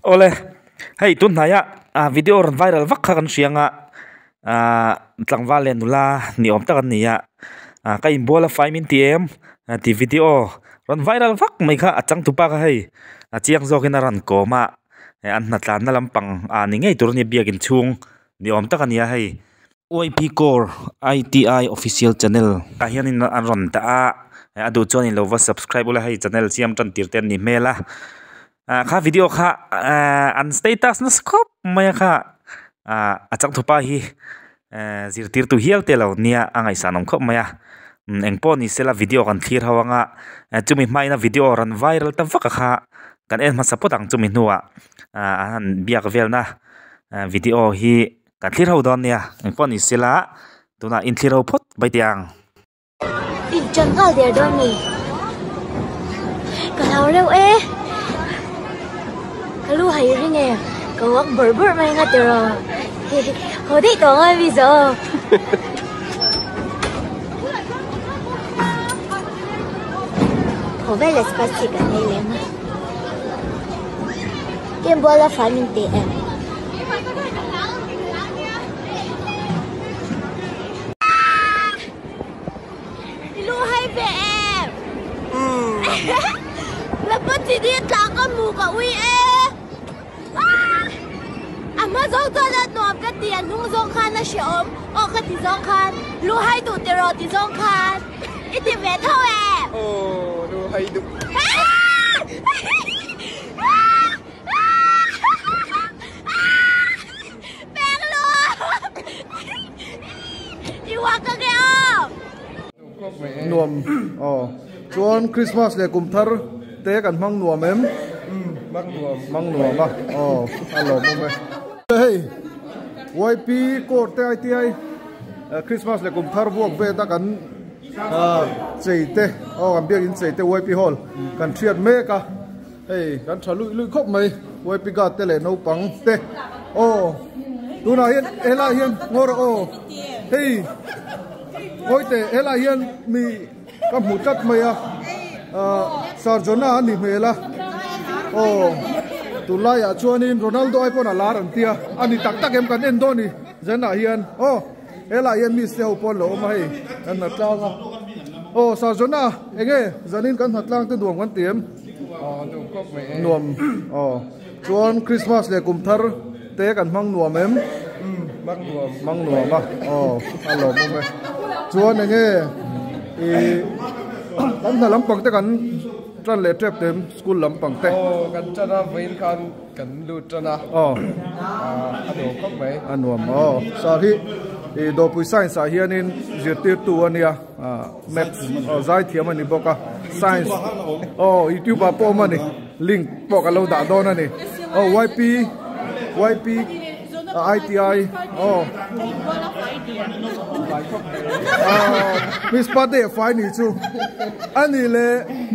Awle, hei tun hnaia ah video rawn viral vak kha kan hria anga ah tlangval leh nula ni awm tak an ni a ah ka inbual a fai min ti em tih video rawn viral vak mai kha a changtupa kha hei a chiang zawkin a rawn kawm a an hnatlanna lampang ah ni ngei tur a ni biakin chhung ni awm tak a ni a hei. YP Core ITI Official Channel ah hianin an rawn dah a a duh chuan in lo va subscribe ula hei channel siam tan tir te an nih hmel a ah kha video kha ah an status nasa khawp mai a kha ah a changthupa hi eh zirtirtu hial te lo nia a ngaihsan awm khawp mai a engpawh ni sela video kan thlir ho anga chumi hmain a video rawn viral ta vak a kha kan en hmasa phawt ang chumi hnuah ah an han biak velna video hi. Kan thlir ho dawn nia, engpawh ni sela tunah in thlir ho phawt mai teh ang. In ṭan nghal der dawn ni. Ka hlau reuh e. Ka lu hai ring e. Ka uak bawrh bawrh mai nga tiraw. Haw daih tawh ang a mi zo. Haw vel leh spicy kan ei leh ang a. Kem buala fai min ti em? Lu hai ve em? Lapa chi di tla ka mu ka ui e. A hma zawng chuan a nuam ka ti a hnung zawng khan a hrehawm aw ka ti zawng khan lu hai duh tiraw ti zawng khan i ti ve tho em? Aw lu hai duh. Nuam aw chuan Christmas leh kum thar te kan hmang nuam em hmang nuam a aw a lawmawm e. Hei YP court te ITI Christmas leh kum thar vuak vet a kan chei te aw kan biakin chei te YP hall kan thiat mek a. Hei kan tha luih luih khawp mai YP guard te leh naupang te aw tunah hian helaiah hian ngaw rawh aw hei ngawi teh helaiah hian mi ka hmu tlat mai a ah Sir Jonah a ni hmel a aw tunlaiah chuanin Ronaldo ai pawn a lar an tia a ni tak tak em kan en dawn a ni zanah hian aw helaiah hian miss te ho pawh an lo awm a hei kan hna tlang a aw Sir Jonah eng nge zanin kan hna tlang te nuam kan ti em. Nuam aw chuan Christmas leh kum thar te kan hmang nuam em? Hmang nuam a aw a lawmawm e chuan eng nge ih kan hna lampang te kan tan leh tep te school lampang te. Aw kan tan a vawiin khan kan lut tan a aw a nuam khawp mai. A nuam aw sir hi ih Dawpui science ah hianin zirtirtu a nia. Maths aw zaithiam a ni bawk a science aw youtube ah pawh awm a ni link pawh ka lo dah dawn a ni aw yp yp iti aw miss pate a fai ni chu a ni le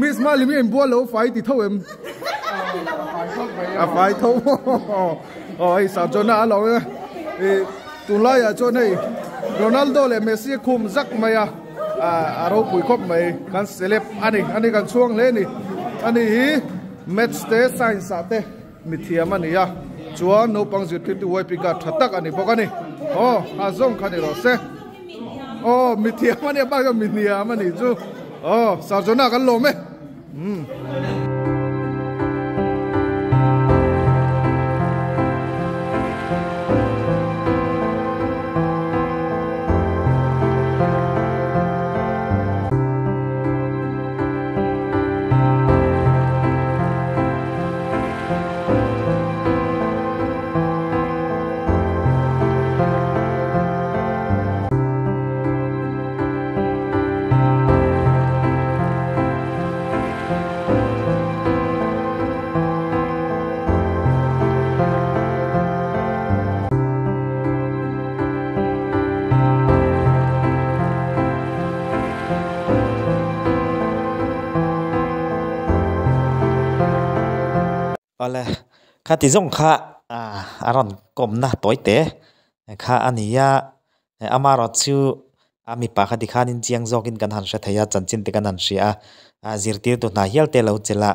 miss malimi a inbual lo fai ti tho em a fai tho aw hei sarjona a lo ih Tunlaiah chuan hei Ronaldo leh Messi a khum zak mai a, a ropui khawp mai. Kan celeb a ni, a ni kan chhuang hle a ni. A ni hi Maths te Science ah te mithiam a ni a, chuan naupang zirtirtu YP guard tha tak a ni bawk a ni. Aw, a zawng kha ni rawh se. Aw, mithiam a ni a bak chuan mihniam a nih chu. Aw, Sir Jonah kan lawm e. Umm. Awle khati zawng kha a rawn kawmna tawi te kha a ni a amaherawhchu a mipa kha tikhanin chiang zawkin kan han hre thei a chanchin te kan han hria a zirtirtu hna hial te lo chelh a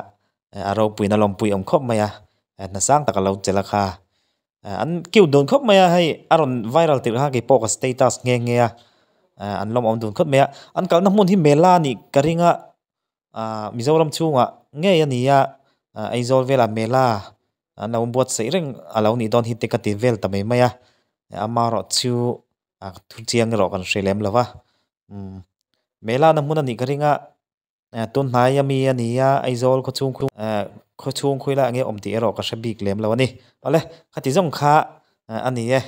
a ropuiin a lawmpui awm khawp mai a. Hna sang tak a lo chelh a kha an cute dun khawp mai a hei a rawn viral tirh kha keipawh ka status nghe nghe a an lawmawm dun khawp mai a an kalna hmun hi mela a nih ka ring a ahh mizoram chhungah ngei a ni a aizawl velah mela an lo buatsaih reng a lo nih dawn hi te ka ti vel ta mai mai a amaherawhchu thu chiang erawh kan hre lem lo va umm mela na hmun a nih ka ring a. Tun hnai ami a ni a Aizawl khaw chhung khu eh khaw chhung khawi lai ah nge awm tih erawh ka hre bik lem lo a ni awle khati zawng kha a ni e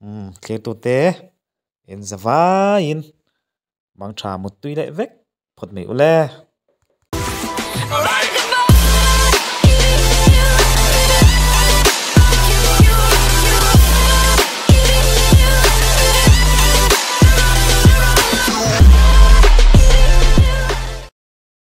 umm thlir tute in za vaiin mang tha mut tui leh vek phawt mai ule.